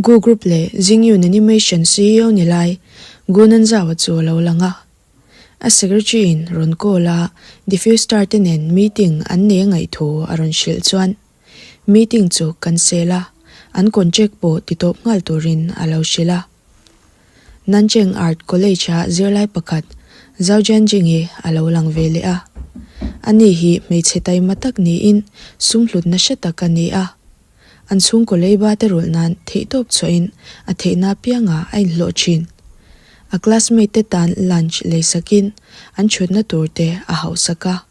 Gu Group leh Jingyun Animation ceo ni lai Gu Nanzhao-a chu a lo lang a. A secretary in rawn call a, Diffuse Star te nen meeting an nei a ngaih thu a rawn hrilh chuan meeting chu cancel a, an contract pawh ti tawp nghal turin a lo hrilh a. Nancheng Art College-a zirlai pakhat Zhao Jianjing-i a lo lang ve leh a. Ani hi hmeichhe taima tak niin sum hlutna hre tak a ni a. An chhungkaw leiba te rulh nan theihtawp chhuahin a theihna apiangah a inhlawh thin. A classmate te tan lunch leisakin an thutna tur te a hauhsak a.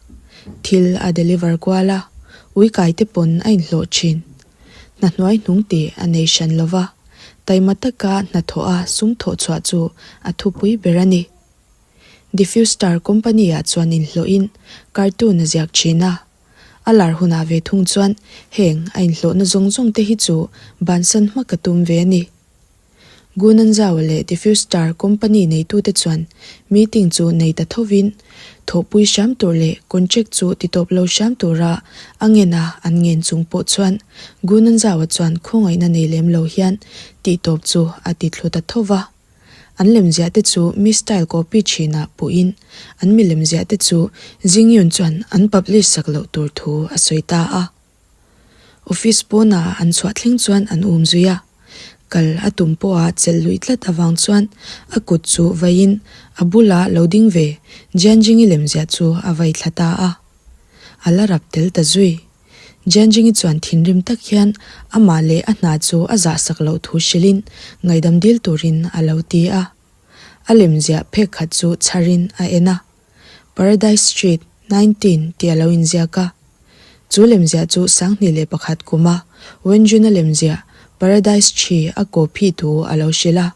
Thil a deliver kual a, ui kai te pawn a inhlawh thin. Hna hnuai hnung tih a nei hran lo va, taima taka hnathawh a sum thawh chhuah chu a thupui ber a ni. Diffuse Star Company-ah chuan inhlawhin cartoon a ziak thin a. A lar hunah ve thung chuan heng a inhlawhna zawng zawng te hi chu bansan hma ka tum ve a ni. Gunanzao leh Diffuse Star Company neitute chuan meeting chu nei ta thovin, thawhpui hram tur leh contract chu titawp lo hram tura a ngen a an ngen chung pawh chuan Gunanzao chuan khawngaihna nei lem lo hian tihtawp chu a ti thlu ta thova. An lemziah te chu mi style copy thinah puhin an milemziah te chu Jingyun chuan an publish sak loh tur thu a sawi ta a. Office pawnah an chhuah thleng chuan an um zui a, kal a tum pawha chelh luih tlat avang chuan a kut chu vaiin a bula lo ding ve Jianjingi lemziah chu a vai thla ta a. A la rap tel ta zui. Jianjingi chuan thinrim tak hian amah leh a hna chu a zahsak loh thu hrilhin ngaihdam dil turin a lo ti a. A lemziah phek khat chu chharin a en a. Paradise Street, 19 tih a lo inziak a. Chu lemziah chu 2001 kuma Wenjun-a lemziah Paradise Tree a copy thu a lo hrilh a,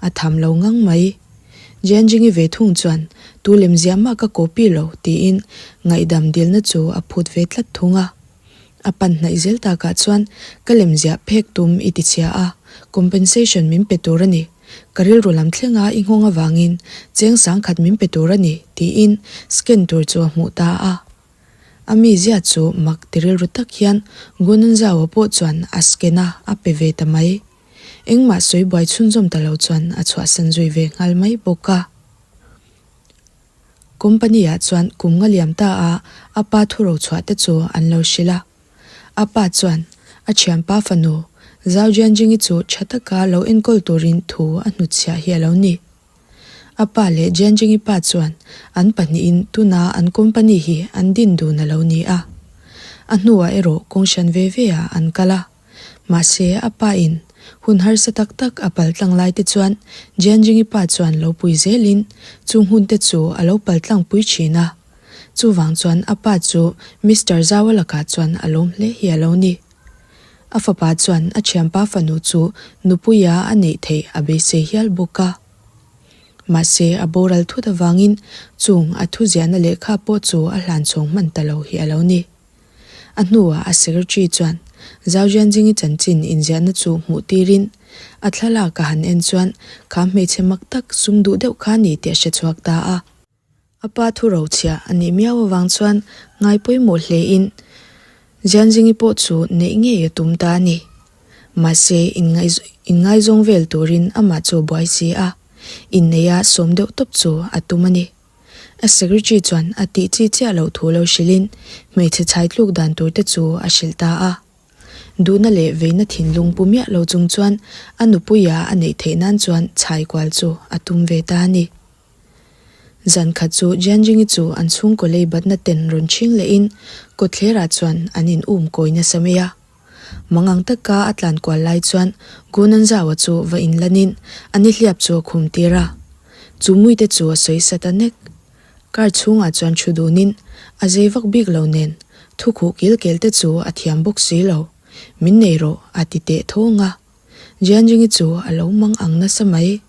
a tham lo ngang mai. Jianjing-i ve thung chuan tu lemziah mah ka copy lo tiin ngaihdam dilna chu a phut ve tlat thung a. A pan hnaih zel takah chuan ka lemziah phek tum i ti chhia a, compensation min pe tur a ni. Ka rilru lam thlenga i nghawng avangin cheng sangkhat min pe tur a ni, tiin scan tur chu a hmuh ta a. A mizia chu mak ti rilru tak hian Gunanzawa pawh chuan a scan a, a pe ve ta mai. Engmah sawi buai chhunzawm ta lo chuan a chhuahsan zui ve nghal mai bawk a. Company ah chuan kum nga liam ta a a pa thu ro chhuah te chu an lo hrilh a. A pa chuan a thianpa fanu Zhao Jianjing-i chu tha taka lo enkawl turin thu a hnutchhiah hi a lo ni. A pa leh Jianjing-i pa chuan an pahnihin tuna an company hi an din dun a lo ni a. A hnuah erawh kawng hran ve ve ah an kal a. Mahse, a pa in hun harsa tak tak a pal tlang lai te chuan Jianjing-i pa chuan lo pui zelin chung hun te chu a lo pal tlang pui thin a. Chuvang chuan a pa chu Mister Zhao-a lakah chuan a lawm hle hi a lo ni. A fapa chuan a thianpa fanu chu nupuia a neih theih a beisei hial bawk a. Mahse, a boral thut avangin chung a thuziahna lehkha pawh chu a hlan chhawng hman ta lo hi a lo ni. A hnuah a secretary chuan Zhao Jianjing-i chanchin inziahna chu hmuh tirin a thlalak a han en chuan kha hmeichhe mak tak sum duh deuh kha ni tih a hre chhuak ta a. A pa thu rochhiah a nih miau avang chuan ngai pawimawh hlein Jianjing-i pawh chu neih ngei a tum ta a ni. Mahse, inngaizawng vel turin amah chu a buai si a, inneia sawm deuh tawp chu a tum a ni. A secretary chuan a tih chi chiah loh thu lo hrilhin hmeichhe chhai tluk dan tur te chu a hrilh ta a. Duhna leh veina thinlung pu miah lo chung chuan a nupuia a neih theih nan chuan chhai kual chu a tum ve ta a ni. Zan khat chu Jianjingi chu an chhungkaw lei batna ten rawn chhing lehin kawtthlerah chuan an in um kawi nasa mai a. Mangang taka a tlan kual lai chuan Gunanzawa chu va inlanin a nihliap chu a khum tir a. Chu muite chu a sawi sat a nek. Car chhungah chuan thu dunin a zei vak bik lo nen thu khuh kil kel te chu a thiam bawk si lo. Min nei rawh a ti teh thawng a. Jianjingi chu a lo mang ang nasa mai.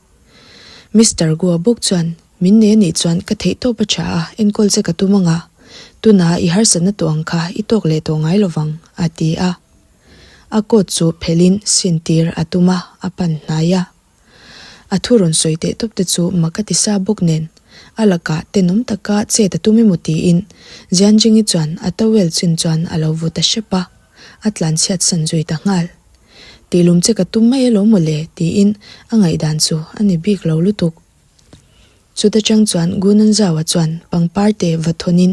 Mister Gua bawk chuan min nei anih chuan ka theih tawp a tha a, enkawl che ka tum anga. Tuna i harsatna tawh ang kha i tawk leh tawh ngai lovang a ti a. A coat chu phelhin sin tir a tum a, a pan hnai a. A thu rawn sawi teh tawp te chu mak a ti sa bawk nen, a lakah tenawm taka chet a tum emaw tiin Jianjingi chuan a towel chin chuan a lo vu ta hrep a, a tlanchhiat san zui ta nghal. Tihlum che ka tum mai alawm mawle tiin a ngaihdan chu a ni bik lo lutuk. Chuta chang chuan Gunanzawa chuan pangpar te va thawnin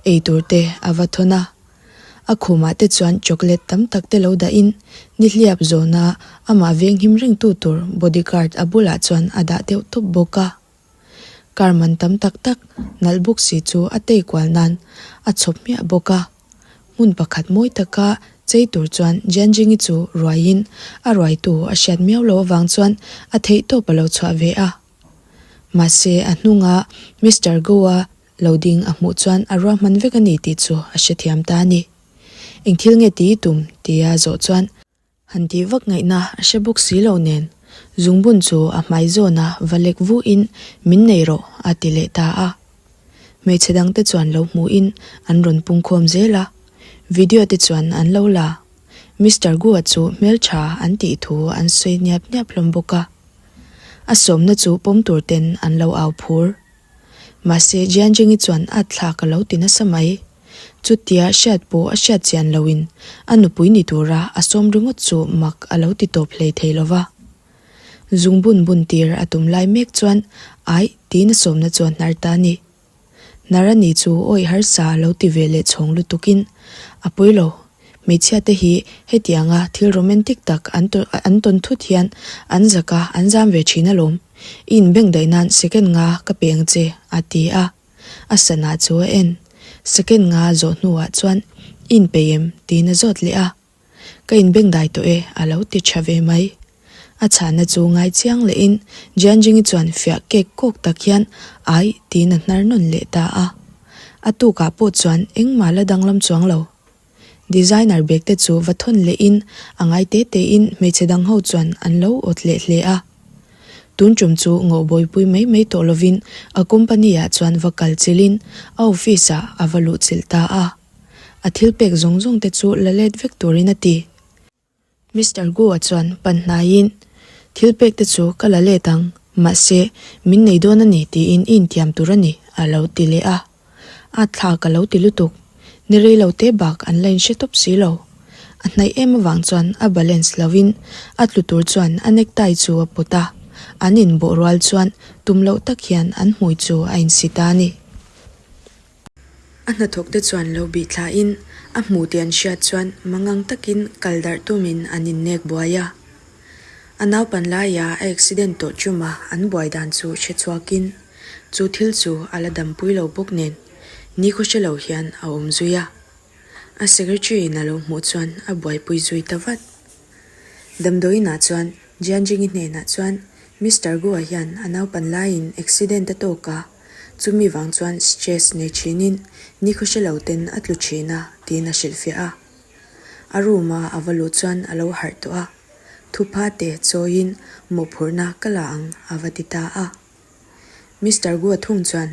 eitur te a va thawn a. A khumah te chuan chocolate tam tak te lo dahin nihliap zawna amah venghim rengtu tur bodyguard a bulah chuan a dah deuh tawp bawk a. Car man tam tak tak nalh bawk si chu a tei kual nan a chhawp hmiah bawk a. Hmun pakhat mawi taka chei tur chuan Jianjingi chu ruaiin a ruaitu a hriat miau loh avang chuan a theihtawp a lo chhuah ve a. Mahse a hnunga Mister Goa lo ding a hmuh chuan a ruahman vek a ni tih chu a hrethiam ta a ni. Eng thil nge tih i tum? tia zawh chuan. Han tih vak ngaihna a hre bawk si lo nen, zungbun chu a hmai zawna va lek vuhin min nei rawh a ti leh ta a. Hmeichhe dangte chuan lo hmuhin an rawn pungkhawm zel a, video te chuan an lo la. Mister Gua chu hmeltha an tih thu an sawi niap niap hlawm bawk a. A sawmna chu pawm tur ten an lo au phur. Mahse Jianjingi chuan a thlak a lo ti nasa mai. Chutia hriat pawh a hriat chian loin a nupui ni tura a sawm ringawt chu mak a lo ti tawp hlei thei lo va. Zung bun bun tir a tum lai mek chuan aih tiin a sawmna chu a hnar ta a ni. Narani chu awih harsa a lo ti ve leh chhawng lutukin a pawi lo. Hmeichhia te hi hetianga thil romantic tak an an tawn thut hian an zak a, an zam ve thin alawm. I inbengdaih nan second nga ka pe ang che a ti a. A sana chu a en. Second nga zawh hnuah chuan i inpeih em? tiin a zawt leh a. Ka inbengdai tawh e a lo ti tha ve mai. A chhahna chu ngai chiang lehin Jianjingi chuan fiah kek kawk tak hian ai tiin a hnar nawn leh ta a. A tukah pawh chuan engmah la danglam chuang lo. Designer bag te chu va thawn lehin a ngai te tein hmeichhe dang ho chuan an lo awt leh hle a. Tun tum chu ngawhbawipui mai mai tawh lovin a company ah chuan va kal chilhin a office ah a va luh chilh ta a. A thil pek zawng zawng te chu la let vek turin a ti. Mister Gu-a chuan pan hnaiin, Thil pek te chu ka la let ang, mahse, min nei dawn a ni tiin i intiam tur a ni, a lo ti leh a. A thla ka lo ti lutuk. Ni rei lo te bak an la inhre tawp si lo. A hnaih em avang chuan a balance lovin a tlu tur chuan a necktie chu a pawt a, an inbawh rual chuan tum loh tak hian an hmui chu a insi ta a ni. A hnathawk te chuan lo bih thlain a hmu tih an hriat chuan mangang takin kal darh tumin an innek buai a. A naupan laia a accident tawh chuma an buai dan chu hre chhuakin chu thil chu a la dampui lo bawk nen nikhaw hre lo hian a awm zui a. A secretary in a lo hmuh chuan a buaipui zui ta vat. Damdawiinah chuan Jianjingi hnenah chuan Mister Gua hian a naupan laiin accident a tawk a, Chumi vang chuan stress nei thinin nikhaw hre lo ten a tlu thin a tiin a hrilhfiah a. A room a a va luh chuan a lo harh tawh a, thupha te chawiin mawhphurhna ka la ang a va ti ta a. Mister Gua thung chuan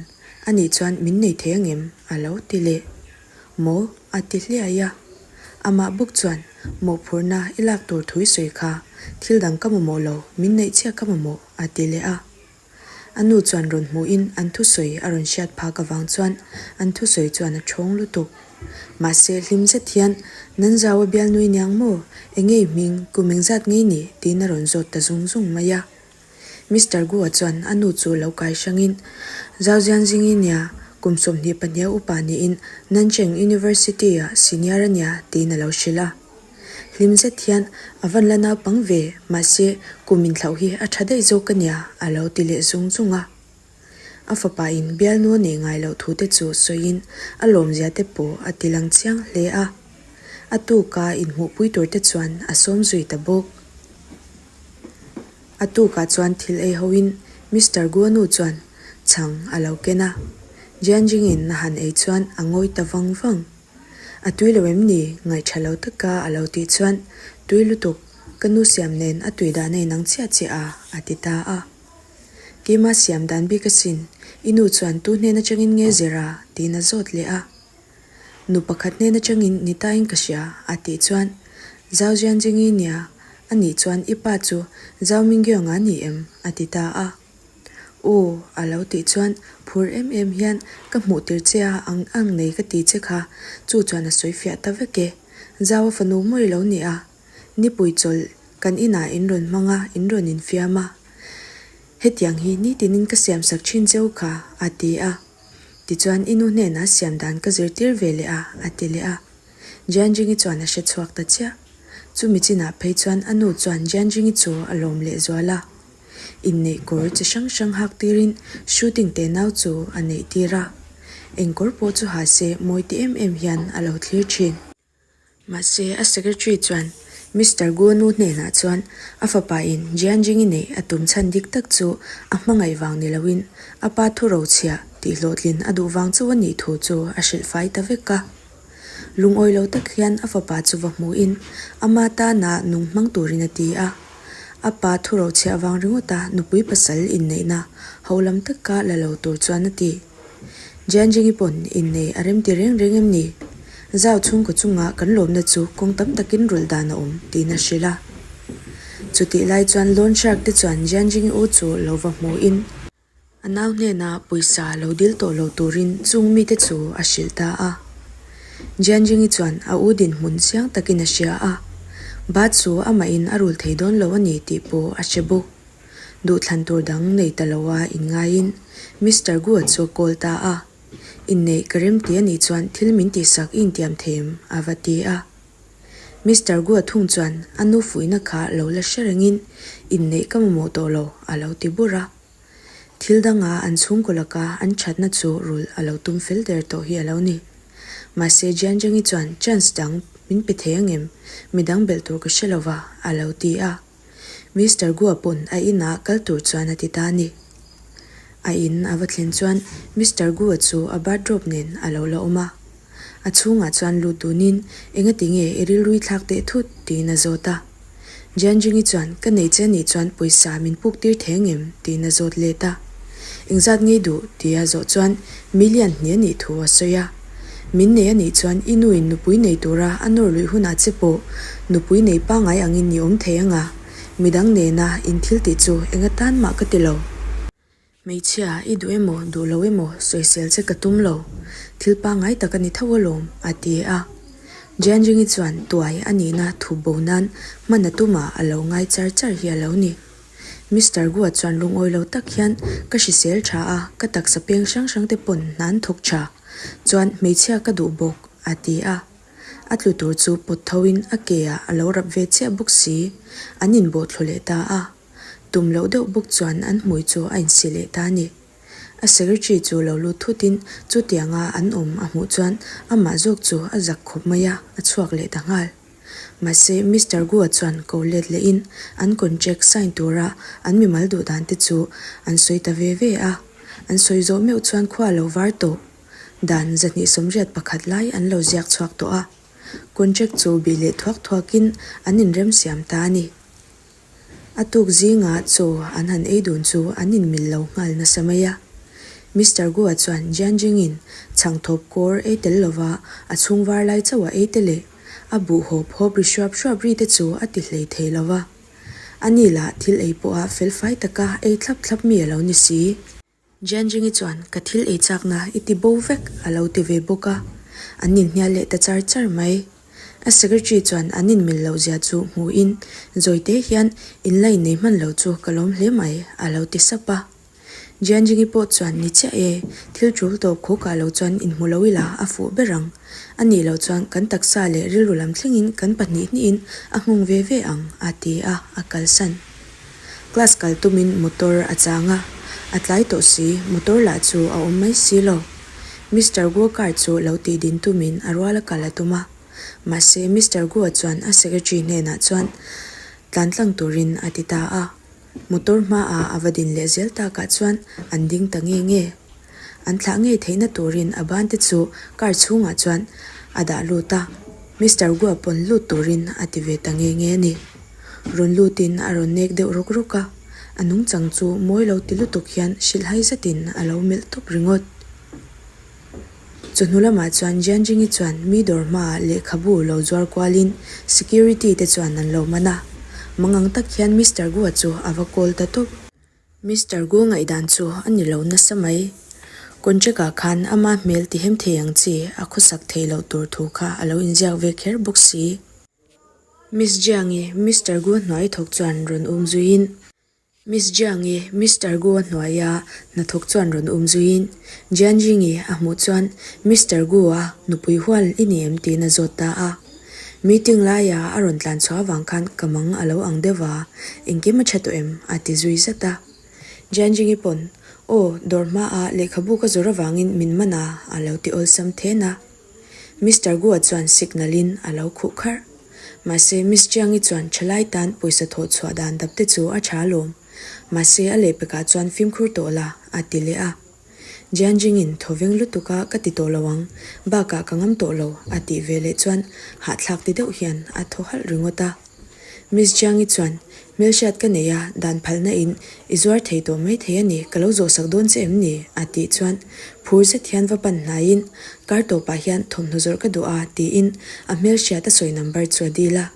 ani chuan min nei thei angem a lo ti leh. Maw a ti hliai a. Amah bawk chuan mawhphurhna i lak tur thu i sawi kha thil dang ka mamawh lo min neih chiah ka mamawh a ti leh a. A nu chuan rawn hmuhin an thusawi a rawn hriat phak avang chuan an thusawi chuan a ṭhawng lutuk. Mahse, hlim zet hian, Nanzau a bialnui niang maw? Enge i hming? Kum engzat ngei ni? tiin a rawn zawt ta zung zung mai a. Mister Gu-a chuan a nu chu lo kai hrangin, Zau Zianzingi nia, kum 22 upa niin Nancheng University-ah senior a nia, tiin a lo hrilh a. Hlim zet hian a van la naupang ve, mahse kum inthlauh hi a tha daih zawk a nia a lo ti leh zung zung a. A fapa in bialnu a neih ngai loh thu te chu sawiin a lawmzia te pawh a ti lang chiang hle a. A tuka inhmuhpui tur te chuan a sawm zui ta bawk. A tukah chuan thil ei hoin Mister Guanu chuan chhang a lo ken a. Jianjing-in a han ei chuan a ngawi ta vang vang. A tui lo em ni? Ngaihṭha lo taka a lo tih chuan, Tui lutuk, ka nu siam nen a tui dan a inang chiah chiah a, a ti ta a. Keima siam dan bik asin, i nu chuan tu hnen aṭangin nge zir a? tiin a zawt leh a. Nu pakhat hnen aṭangin ni tain ka hria, a tih chuan, Zau Jianjingi nia, anih chuan i pa chu Zau Mingyong-a ni em? a ti ta a. Aw, a lo tih chuan phur em em hian ka hmuh tir che a ang ang nei ka ti che kha, chu chuan a sawi fiah ta vek e. Zau a fanu mawi lo ni a, nipui chawlh. Kan inah in rawn hmang a, in rawn infiam a. Hetiang hi nitinin ka siamsak thin cheu kha, a ti a. Tichuan i nu hnenah siam dan ka zirtir ve leh a, a ti leh a. Jianjingi chuan a hre chhuak ta chiah. Chumi chinah phei chuan a nu chuan Jianjingi chu a lawm leh zual a. Inneih kawr chi hrang hrang hak tirin shooting te nau chu a neih tir a. Eng kawr pawh chu ha se mawi ti em em hian a lo thlir thin. Mahse a secretary chuan Mister Guo nu hnenah chuan a fapa in Jianjing-i neih a tum chhan dik tak chu a hmangaih vang ni loin a pa thu rochhiah tih hlawhtlin a duh vang chauh a nih thu chu a hrilh fai ta vek a. Lungawi lo tak hian a fapa chu va hmuhin ama tana nung hmang turin a ti a. A pa thu rochhiah vang ringawta nupui pasal inneihna ho lam taka la lo tur chuan a ti. Jianjing-i pawn innei a remti reng reng em ni? Zau chhungkaw chunga kan lawmna chu kawng tam takin rulh dan a awm tiin a hrilh a. Chutih lai chuan loan shark te chuan Jianjing-i u chu lo va hmuhin a nau hnena pawisa lo dil tawh lo turin chung mite chu a hrilh ta a. Jianjing-i chuan a u dinhmun chiang takin a hria a, ba chu amahin a rul thei dawn lo a ni tih pawh a hre bawk. Duhthlan tur dang nei ta loa inngaiin Mister Gu-a chu a call ta a. Inneih ka rem ti a nih chuan thil min tihsak i intiam thei em? a va ti a. Mister Gu-a thung chuan a nu fuihna kha lo la hre rengin inneih ka mamawh tawh lo a lo ti bur a. Thil danga an chhungkaw laka an thatna chu rulh a lo tum fel der tawh hi a lo ni. Mahse Jianzhengi chuan chance dang min pe thei angem? Midang belh tur ka hre lova a lo ti a. Mister Gua pawn a inah kal tur chuan a ti ta a ni. A in a va thlen chuan Mister Gua chu a bathrobe nen a lo la awm a. A chhungah chuan lut dunin engati nge i rilrui thlak teh thut tiin a zawt a. Jianjingi chuan ka nei che anih chuan pawisa min puk tir thei angem tiin a zawt let a. Engzat ngei duh tia zawh chuan million hnih anih thu a sawi a. Min nei anih chuan i nuin nupui nei tura a nawr luih hunah che pawh nupui nei pangngai angin i awm thei anga, midang nena in thil tih chu eng atan mah ka ti lo. Hmeichhia, i duh emaw duh lo emaw sawisel che ka tum lo, thil pangngai tak a ni tho alawm, a ti a. Jianjingi chuan tuai a nihna thup bo nan hman a tumah a lo ngai char char hi a lo ni. Mister Gua chuan lungawi lo tak hian ka hrisel tha a, ka taksa peng hrang hrang te pawn hna an thawk tha. Chuan hmeichhia ka duh bawk, a ti a. A tlu tur chu pawt tho in a ke ah a lo rap ve chiah bawk si. An inbawh thlu leh ta a. Tum loh deuh bawk chuan an hmui chu a insi leh ta a ni. A secretary chu lo lut thut in chutianga an awm a hmuh chuan amah zawk chu a zak khawp mai a, a chhuak leh ta nghal. Mahse, Mister Gua chuan ko let lehin an contract sign tura an mimal duh dan te chu an sawi ta ve ve a. An sawi zawh meuh chuan khua a lo var tawh. Dan 281 lai an lo ziak chhuak tawh a. Contract chu bih leh thuak thuakin an inremsiam ta a ni. A tuk zingah chaw an han ei dun chu an inmil lo nghal nasa mai a. Mister Gua chuan Jianjing-in chhangthawp kawr ei tel lova a chhung var lai chauh a ei te leh a buh hawp hawp ri hruap hruap ri te chu a ti hlei thei lo va. Ani lah thil ei pawha felfai taka ei thlap thlap mi a lo ni si. Jianjingi chuan ka thil ei chakna i ti bo vek a lo ti ve bawk a, an inhnial leh ta char char mai. A secretary chuan an inmil loh zia chu hmuhin Zawite hian in la innei hman lo chu ka lawm hle mai a lo ti sap a. Jianjingi pawh chuan ni chiah e, thil tul tawp khawkah lo chuan inhmu lo ila a fuh ber ang. A nih loh chuan kan taksa leh rilru lam thlengin kan pahnih hnihin a nghawng ve ve ang a ti a, a kalsan. Class kal tumin motor a chang a, a tlai tawh si, motor lah chu a awm mai si lo. Mister Guo car chu lo tih din tumin a rual a kal a tum a. Mahse Mister Guo chuan a secretary hnenah chuan tlan tlang turin a ti ta a. Motor hmaah a va din leh zel takah chuan an ding ta nge nge. An thlah ngei theihna turin a ban te chu car chhungah chuan a dah lut a, Mister Guo pawn lut turin a ti ve ta nge nge a ni. Rawn lutin a rawn nek deuh rawk rawk a, a nungchang chu mawi lo ti lutuk hian hrilhhai zetin a lo melh tawp ringawt. Chawhnu lamah chuan Jianjingi chuan mi dawr hmaah lehkhabu lo zuar kualin security te chuan an lo man a, mangang tak hian Mister Gua chu a va call ta tawp. Mister Gu ngaihdan chu a ni lo nasa mai. Contract ah khan ama hmel ti hem thei ang chi a khawsak theih loh tur thu kha a lo inziak ve kher bawk si. Miss Jiang-i Mister Gu hnuai thawk chuan rawn um zuiin. Miss Jiang-i Mister Gu-a hnuaia hnathawk chuan rawn um zuiin Jian Jing-i a hmuh chuan Mister Gu-a nupui hual i ni em tiin a zawt ta a. Meeting laia a rawn tlan chhuah avang khan ka mang a lo ang deuh va, engkim a tha tawh em? a ti zui zat a. Jian Jing-i pawn, Aw, dawr hmaah lehkhabu ka zawr avangin min man a, a lo ti awlsam then a. Mister Gu-a chuan signal-in a lo khuh kharh. Mahse, Miss Chiang-i chuan thalai tan pawisa thawh chhuah dan dap te chu a tha alawm. Mahse, a lehpekah chuan fimkhur tawh la, a ti leh a. Jian Jing-in thawveng lutuk a ka ti tawh lo ang, bakah ka ngam tawh lo, a tih ve leh chuan hahthlak ti deuh hian a thaw halh ringawt a. Miss Jiang-i chuan, Hmelhriat ka nei a, dan phalna in i zuar thei tawh mai thei a ni, ka lo zawhsak dawn che em ni? a tih chuan phur zet hian va pan hnaiin, Kar tawpah hian thawmhnaw zawrh ka duh a, tiin a hmelhriat a sawi number chu a dil a.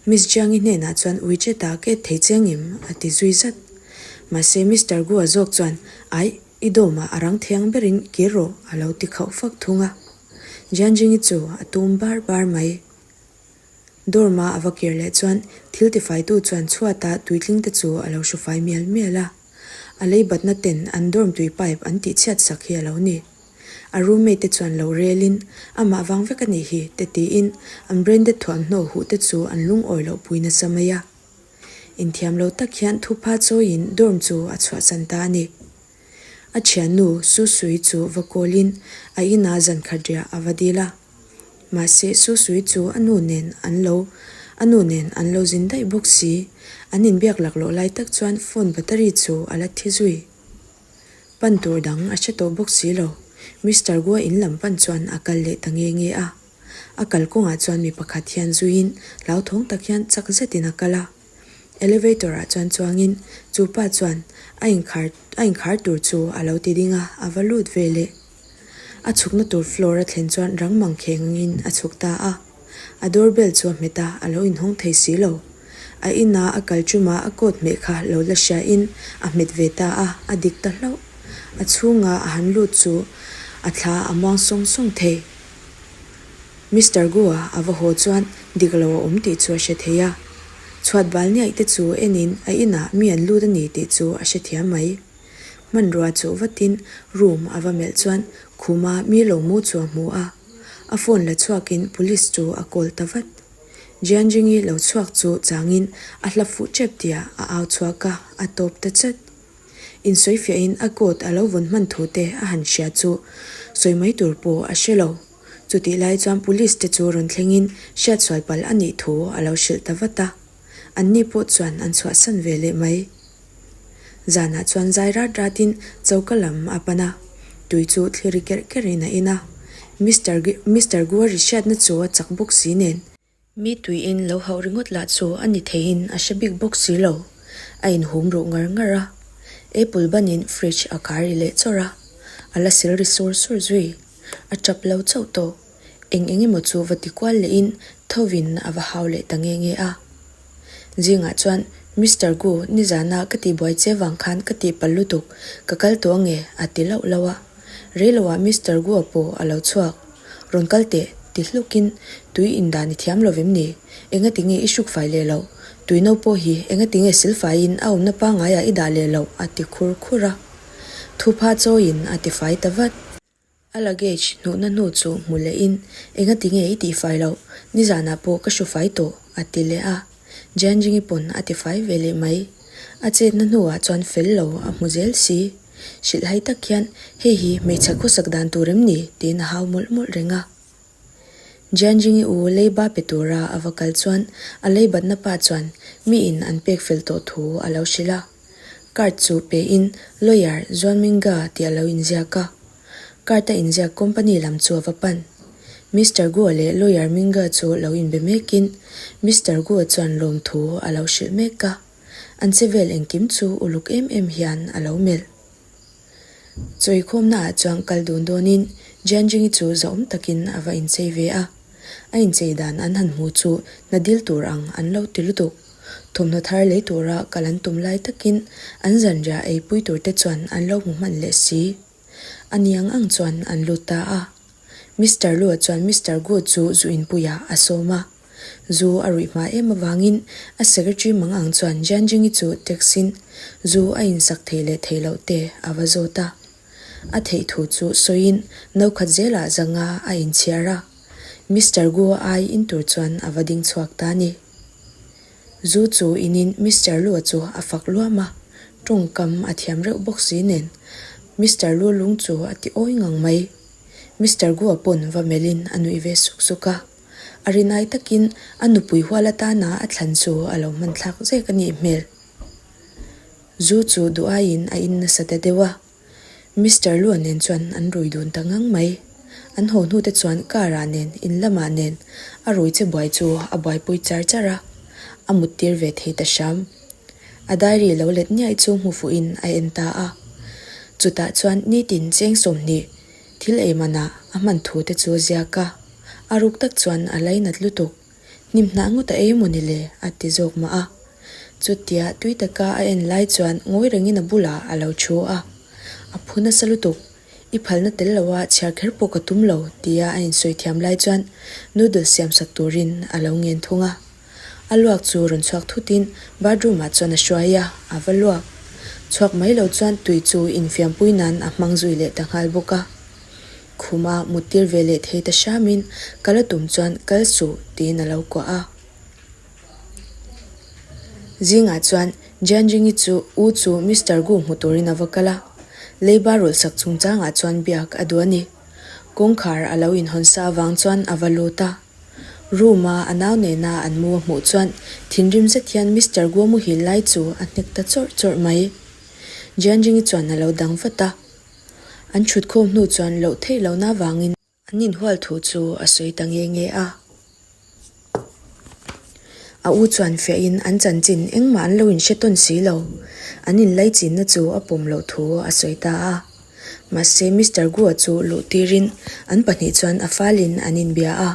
Miss Jiang-i hnenah chuan WeChat-a ka et thei che angem? a ti zui zat. Mahse Mister Gu-a zawk chuan, Aih, i dawmah a rang thiang berin kir rawh, a lo ti khauh fak thung a. Jian Jing-i chu a tum bar bar mai. Dorm-a a va kir leh chuan thil tifaitu chuan chhuata tuitling te chu a lo hru fai mial mial a. A lei batna ten an dorm tui pipe an tih chhiat sak hi a lo ni. A roommate te chuan lo relin, Amah vang vek a nih hi, te tiin an branded thuamhnaw huh te chu an lungawi loh pui nasa mai a. Inthiam lo tak hian thupha chawiin dorm chu a chhuahsan ta a ni. A thiannu Susui chu va kawlin a inah zankhat riah a va dil a. Mahse Susui chu a nu nen an lo a nu nen an lo zin daih bawk si. An inbiak laklawh lai tak chuan phone battery chu a la thi zui. Pan tur dang a hre tawh bawk si lo. Mister Gua in lam pan chuan a kal leh ta nge nge a. A kalkawngah chuan mi pakhat hian zuiin hlauthawng tak hian chak zetin a kal a. Elevator ah chuan chuangin chu pa chuan a inkhar a inkhar tur chu a lo ti ding a, a va lut ve leh. A chhukna tur floor a thlen chuan rang mang kheng angin a chhuk ta a. A door bell chu a hmet a, a lo inhawng thei si lo. A ina a kal ṭuma a coat hmeh kha lo la hria in a hmet ve ta a, a dik ta hlauh. A chhunga a han lut chu a thla a muang sawng sawng thei. Mister Gu-a a va haw chuan dik lo a awm tih chu a hre thei a. Chhuat bal niaih te chu enin a inah mi an lut a ni tih chu a hre thiam mai. Hmanrua chuh vatin room a va melh chuan khuma mi lo mu chu a hmu a. A phone la chhuakin police chu a call ta vat. Jianjing-i lo chhuak chu changin a hla fuh tep tia a au chhuak a, a tawp ta chat. Insawifiahin a coat a lo vawn hman thu te a han hria chu sawi mai tur pawh a hre lo. Chutih lai chuan police te chu rawn thlengin hriatsual palh a nih thu a lo hrilh ta vat a. Anni pawh chuan an chhuahsan ve leh mai. Zanah chuan zai rat ratin choka lam a pan a, tui chu thli ri kerh kerhin a in a. Mister Mister Guari hriatna chu a chak bawk si nen. Mi tuiin lo hauh ringawt lah chu a ni theiin a hre bik bawk si lo. A inhum ruh ngar ngar a. Apple banin fridge a khar ri leh chawrh a. A la sil ri sur sur zui. A tap lo chauh tawh. Eng eng emaw chu va ti kual lehin thovin a va hau leh ta nge nge a. Zingah chuan Mister Gu nizana ka tihbuai che vang khan ka tihpalh lutuk, ka kal tawh ange a ti lauh lauh a. Reiloah Mister Gu-a pawh a lo chhuak. Rawn kal teh, ti hlukin, Tui indan i thiam lovem ni? Engati nge i hruk fai leh loh? Tui no pawh hi engati nge silfaiin a awmna pangaiah i dah leh loh? a ti khur khur a. Thupha chawiin a ti fai ta vat. A luggage hnuhna hnu chu hmu lehin, Engati nge i tihfai loh? Nizanah pawh ka hru fai tawh, a ti leh a. Jianjingi pawn a ti fai ve leh mai. A chetna hnuah chuan fel lo a hmu zel si. Hrilhhai tak hian, Hei hi hmeichhe khawsak dan tur em ni? tiin a hau mawlh mawlh reng a. Jianjingi u leiba pe tura a va kal chuan a leibatna pa chuan miin an pek fel tawh thu a lo hrilh a. Card chu pein lawyer Zuanminga tih a lo inziak a. Card a inziak company lam chu a va pan. Mister Guo leh lawyer Minga chu lo inbe mekin Mister Guo chuan lawmthu a lo hrilh mek a. An che vel engkim chu uluk em em hian a lo melh. Chawikhawmna ah chuan kal dun dawnin Jianjingi chu zahawm takin a va inchei ve a. A inchei dan an han hmu chu hna dil tur ang an lo ti lutuk. Thawmhnaw thar lei tura kal an tum lai takin an zanriah eipui tur te chuan an lo hmu hman leh si. A niang ang chuan an lut ta a. Mister Lua chuan Mister Gu chu zu inpuiah a sawm a. Zu a ruih hma em avangin a secretary mang ang chuan Jianjing-i chu text-in zu a insak thei leh thei loh te a va zawt a. A theih thu chu sawiin no khat zelah zanga a inchhiar a. Mister Gu-a ai in tur chuan a va ding chhuak ta a ni. Zu chu inin Mister Lu-a chu a fak luam a, tawngkam a thiam reuh bawk si nen Mister Lu lung chu a ti awi ngang mai. Mister Gu-a pawn va melhin a nuih ve suk suk a. A rinai takin a nupui hual atana a thlan chu a lo hman thlak zek a nih hmel. Zu chu duh aiin a in nasa ta deuh a. Mister Lua nen chuan an rui dun ta ngang mai. An haw hnute chuan car ah nen, in lamah nen a rui che buai chu a buaipui char char a, a muttir ve thei ta hram. A diary lo let niaih chu hmu fuhin a en ta a. Chutah chuan nitin cheng 20 Thil ei manah a hman thu te chu a ziak a, a ruk tak chuan a lainat lutuk. Hnim hnah ngawt a ei maw ni le? a ti zawk mah a. Chutia tui taka a en lai chuan ngawi rengin a bulah a lo thu a. A phu nasa lutuk, I phalna tel loa chhiar kher pawh ka tum lo tia a insawi thiam lai chuan noodles siamsak turin a lo ngen thung a. A luak chu rawn chhuak thutin bathroom ah chuan a hruai a, a va luak. Chhuak mai lo chuan tui chu infiampui nan a hmang zui leh ta nghal bawk a. Khuma muttir ve leh thei ta hramin ka la tum chuan kal suh tiin a lo kuah a. Zingah chuan Jianjingi chu u chu Mister Gu hmu turin a va kal a, leiba rawlhsak chungchangah chuan biak a duh a ni. Kawngkhar a lo inhawn sa avang chuan a va lut a. Room a a nau nena an mu a hmuh chuan thinrim zet hian Mister Guo muhil lai chu a hnek ta chawrh chawrh mai. Jianjingi chuan a lo dang vat a. An thut khawm hnu chuan loh theih lohna avangin an inhual thu chu a sawi ta nge nge a. A u chuan fiahin an chanchin engmah an lo inhre tawn si lo. An inlaichinna chu a pawm loh thu a sawi ta a. Mahse Mister Gu-a chu luh tirin an pahnih chuan a falin an inbia a,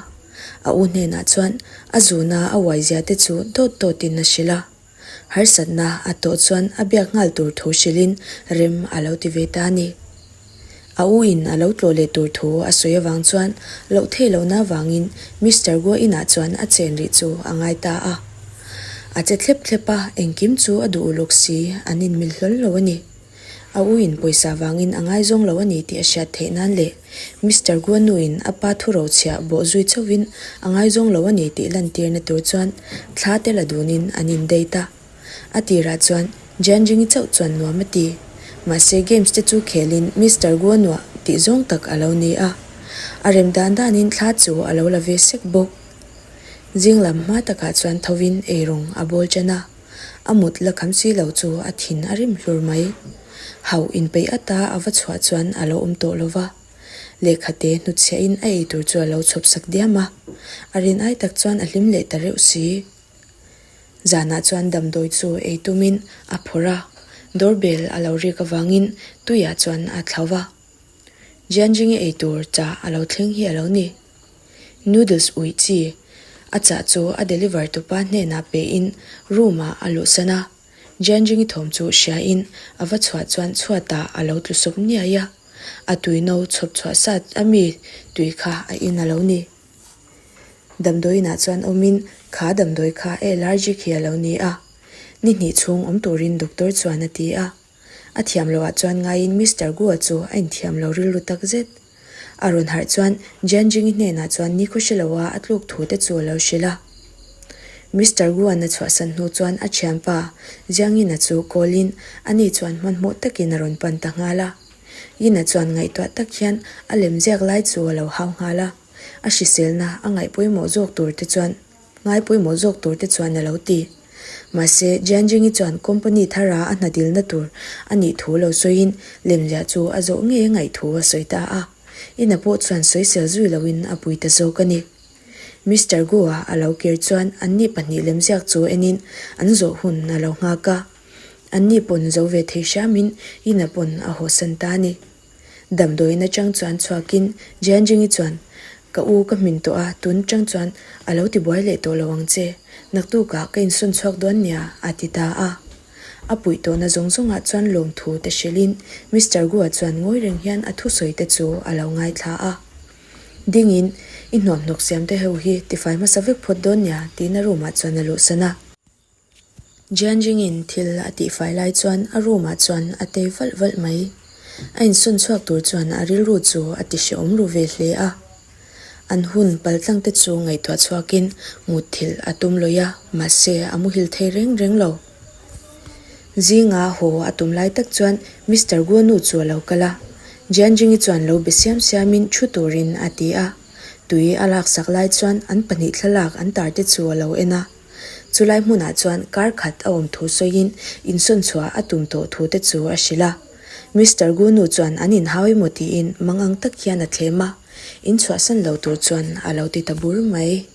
a u hnenah chuan a zuna a uaizia te chu dawt dawtin a hrilh a. Harsatna a tawh chuan a biak nghal tur thu hrilhin rem a lo ti ve ta a ni. A u in a lo tlawh leh tur thu a sawi avang chuan loh theih lohna avangin Mister Gu-a inah chuan a chen rih chu a ngai ta a. A che thlep thlep a, engkim chu a duh uluk si, an inmil hlawl lo a ni. A u in pawisa vangin a ngaizawng lo a ni tih a hriat theih nan leh Mister Guanu in a pa thu rochhiah bawh zui chauhin a ngaizawng lo a ni tih lantirna tur chuan thla te la dunin an in date a. A tirah chuan Jianjingi chauh chuan nuam a ti. Mahse games te chu khelin Mister Guanua tih zawng tak a lo ni a. A rem dan danin thla chu a lo la ve sek bawk. Zing lam hma takah chuan thovin eirawng a bawl ṭan a. A mut la kham si lo chu a thin a rim hlur mai. Hauh inpeih ata a va chhuah chuan a lo awm tawh lo va. Lehkhate hnutchhiahin a ei tur chu a lo chhawp sak diam a. A rin ai tak chuan a hlim leh ta reuh si. Zanah chuan damdawi chu ei tumin a phawrh a, doorbell a lo rik avangin tuiah chuan a thlau va. Jianjingi ei tur chah a lo thleng hi a lo ni. Noodles uih chi a chah chu a deliver tupa hnenah pein room ah a luhsan a, Jianjingi thawm chu hria in a va chhuah chuan chhuatah a lo tlu sawp niai a, a tui no chhawp chhuah sat a mi tui kha a in a lo ni. Damdawiinah chuan awmin kha damdawi kha a allergic hi a lo ni a, ni hnih chhung awm turin doctor chuan a ti a. A thiam loh ah chuan ngaiin Mister Gu-a chu a inthiam lo rilru tak zet. A rawn harh chuan Jianjing-i hnenah chuan nikhaw hre loa a tluk thu te chu a lo hrilh a. Mister Gu-a'n a chhuahsan hnu chuan a thianpa Jiang-ina chu call-in ani chuan hmanhmawh takin a rawn pan ta nghal a. Yina chuan ngaihtuah tak hian a lemziak lai chu a lo hau nghal a. A hriselna a ngaih pawimawh zawk tur te chuan Ngai pawimawh zawk tur te chuan a lo ti. Mahse, Jianjing-i chuan company thara a hna dilna tur a nih thu lo sawiin lemziah chu a zawh ngei a ngaih thu a sawi ta a. Ina pawh chuan sawisel zui loin a pui ta zawk a ni. Mister Gu-a a lo kir chuan anni pahnih lemziak chu enin an zawh hun a lo nghak a. Anni pawn zo ve thei hriamin Ina pawn a hawsan ta a ni. Damdawiin atang chuan chhuakin Jianjingi chuan, Ka u ka hmin tawh a, tun atang chuan a lo tibuai leh tawh lo ang che. Naktukah ka insawn chhuak dawn nia, a ti ta a. A puih tawhna zawng zawngah chuan lawmthu te hrilhin Mister Gu-a chuan ngawi reng hian a thusawi te chu a lo ngaithla a. Dingin, I hnuamhnawk siam te ho hi tifai hmasa vek phawt dawn nia, tiin a room ah chuan a luhsan a. Jianjingin thil a tihfai lai chuan a room ah chuan a tei valh valh mai. A insawn chhuak tur chuan a rilru chu a ti hrehawm ru ve hle a. An hun paltlang te chu ngaihtuah chhuakin mutthilh a tum lawih a, mahse a muhil thei reng reng lo. Zinga haw a tum lai tak chuan Mister Guo nu chu a lo kal a, Jianjingi chuan lo be siam siamin thu turin a ti a. Tui a laksak lai chuan an pahnih thlalak an tar te chu a lo en a. Chulai hmunah chuan kar khat a awm thu sawiin insawn chhuah a tum tawh thu te chu a hrilh a. Mister Gunu chuan an inhau emaw tiin mangang tak hian a thlem a, inchhuahsan lo tur chuan a lo ti ta bur mai.